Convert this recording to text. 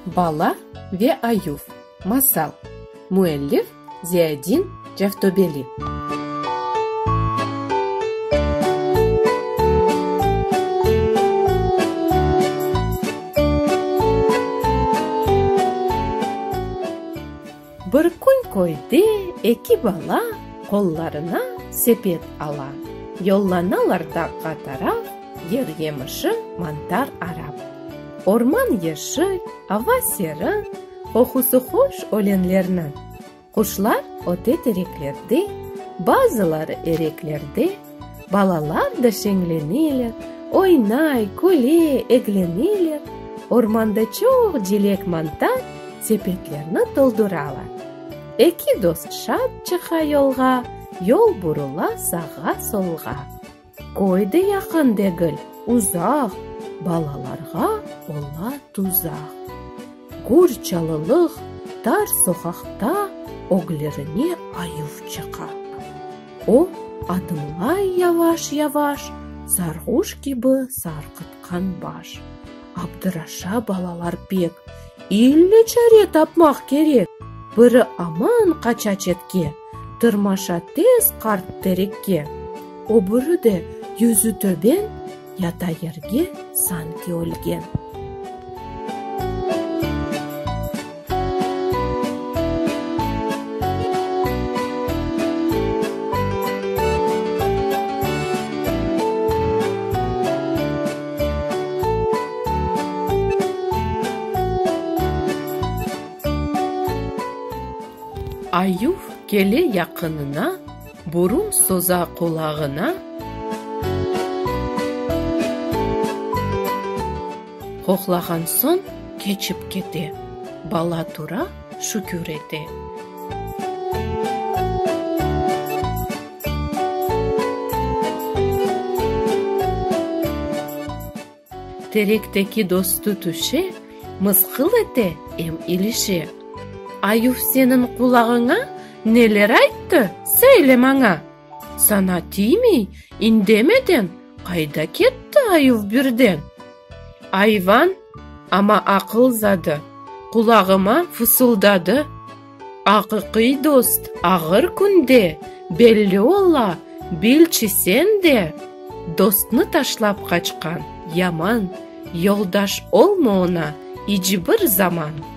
Bala ve ayuv, masal, müellif Ziyadin Cavtobeli. Bir kün köyde eki bala qollarına sepet ala, yollanalar dağğa taraf, yer yemişi, mantar arap. Orman yeşil, ava serin, qoqusı hoş ölenlerniñ. Quşlar öte tereklerde, bazıları ereklerde, balalar da şeñleneler, oynay, küle, egleneler. Ormanda çoq cilek mantar sepetlerni tolduralar. Eki dost şad çıqa yolğa, yol burula sağğa-solğa. Köy de yaqın degil, uzaq, balalarğa ola tuzaq. Gür çalılıq, tar soqaqta öglerine ayuv çıqa. O, adımlay yavaş-yavaş, sarğuş kibi sarqıtqan baş. Abdıraşa balalar pek, ille çare tapmaq kerek. Biri aman qaça çetke, tırmaşa tez qart terekke. O biri de yüzü töben, yata yerge sanki ölgen. Ayuv kele yaqınına, burun soza qulağına, Qoqlağan soñ keçip kete, bala tura, şükür ete. Terekteki dostu tüşe, mısqıl ete em ilişe. Ayuv seniñ qulağıña neler ayttı, söyle maña? Saña tiymey, indemeden qayda ketti ayuv birden? Ayvan, amma aqılzadı, qulağıma fısıldadı, Aqiqiy dost ağır künde belli ola, bilçi sen de! Dostnı taşlap qaçqan, yaman, yoldaş olma oña iç bir zaman!